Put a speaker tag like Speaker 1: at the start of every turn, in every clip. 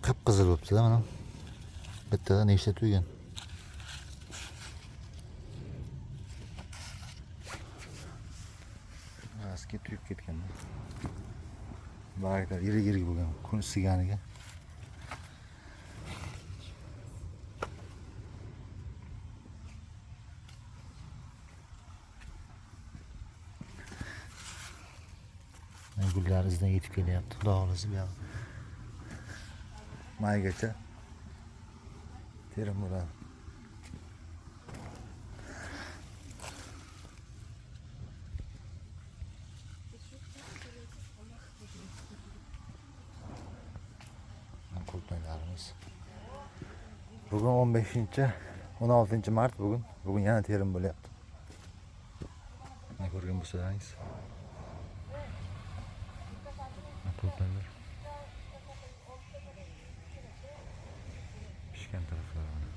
Speaker 1: Qip-qizil bo'libdi-da mana. Bittada nechta tuygan. Aski tuyib ketgan. Barglar yirik-yirik bo'lgan, kun isiganiga. Gullar izidan yetib kelyapti. Xudo xohlasa bu yoq maygacha terim bo'ladi. Qulupnaylarimiz. Bugun 15 16 mart bugun. Bugun yana terim bo'lyapti. Mana ko'rgan bo'lsalaringiz. Qulupnaylar. Pishgan taraflari mana.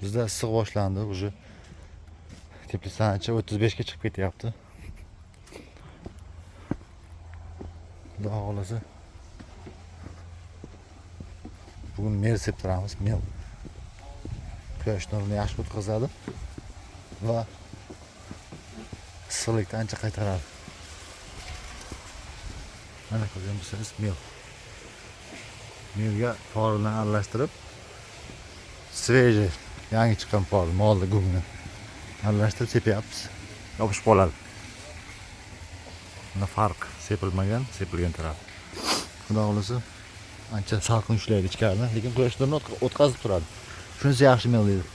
Speaker 1: Bizda issiq boshlandi, уже teplitsanicha 35 ga chiqib ketyapti. Xudo xohlasa bugun mel septiramiz, mel. Quyosh nurini yaxshi o'tkazadi va issiqlikni ancha qaytaradi. Mana ko'rgan bo'lsangiz mel. Melga por bilan aralashtirib, svejiy, yangi chiqqan por, molni go'ngini aralashtirib sepyapmiz. Yopishib qoladi. Bunda farq sepilmagan, sepilgan taraf. Xudo xohlasa ancha salqin ushlaydi ichkarini, lekin quyosh nurini o'tkazib turadi. Shunisi yaxshi mel deydi.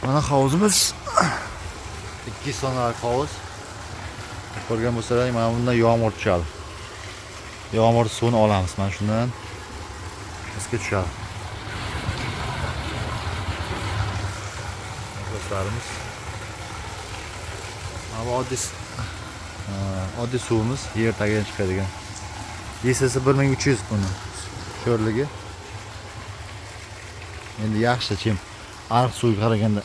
Speaker 1: Mana hovuzimiz. 200 tonnalik hovuz. Ko'rgan bo'lsalaring, mana bundan yomg'ir tushadi. Yomg'ir suvini olamiz mana shundan. Pastga tushadi. Do'stlarimiz. Mana bu oddiy suvimiz yer tagidan chiqadigan. Esasi 1300 buni sho'rligi. Endi yaxshi, chem ariq suvga qaraganda.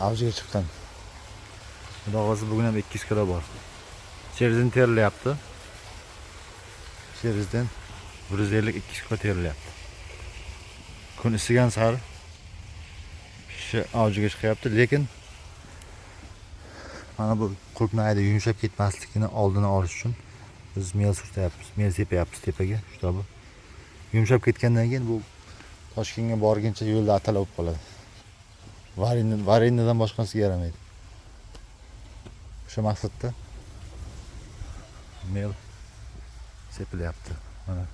Speaker 1: Avjiga chiqqan. Xudo xohlasa bugun ham 200 kilo bor. Cherizdan terilyapti. Cherizdan 150-200 kilo terilyapti. Kun isigan sari pishi avjiga chiqyapti, lekin mana bu qulupnayda yumshab ketmasligini oldini olish uchun biz mel surtyapmiz, mel sepyapmiz tepaga. Shunday yumshab ketgandan keyin bu Toshkentga borguncha yo'lda atala bo'lib qoladi. Varinnidan boshqasiga yaramaydi. O'sha maqsadda mel sepilyapti. Mana.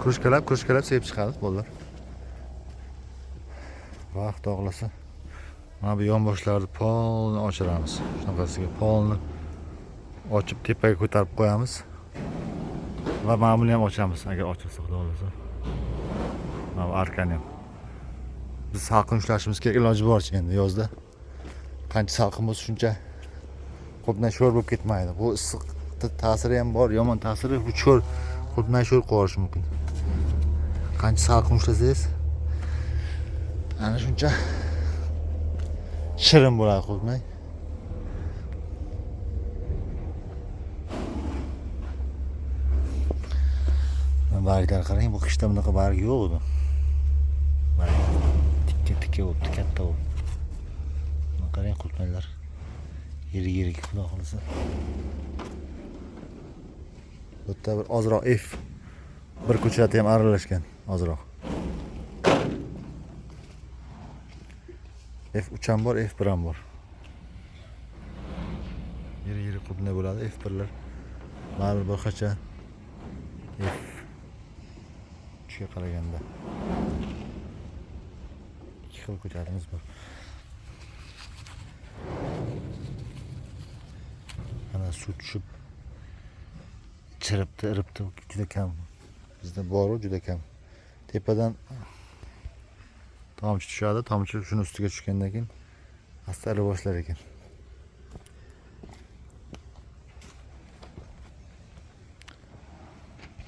Speaker 1: Krujkalab, krujkalab sepib chiqadi bolalar. Va xudo xohlasa mana bu yonboshlarni polni ochiramiz. Shunaqasiga polni ochib tepaga ko'tarib qo'yamiz. Va mana buni ham ochamiz agar ochilsa xudo xohlasa. Mana bu arkani ham. Biz salqin ushlashimiz kerak, iloji boricha endi yozda. Qancha salqin bo'lsa shuncha qulupnay sho'r bo'lib ketmaydi. Bu issiqning ta'siri ham bor, yomon ta'siri bu sho'r, qulupnay sho'r qolishi mumkin. Qancha salqin ushlasangiz ana shuncha shirin bo'ladi qulupnay. Barglar qarang, bu qishda bunaqa barg yo'q edi. Barg tikka-tikka bo'libdi, katta bo'libdi. Mana qarang qulupnaylar yirik-yirik, xudo xohlasa. Bu yerda bir ozroq F bir ko'chati ham aralashgan ozroq. F3 ham bor, F1 ham bor. Yirik-yirik qulupnay bo'ladi, F1lar Baribir boshqacha F3 ga qaraganda. Ikki xil ko'chatimiz bor. Mana suv tushib chiribdi, iribdi, juda kam. Bizda boru juda kam. Tepadan tomchi tushadi, tomchi shuni ustiga tushgandan keyin asta ira boshlar ekan.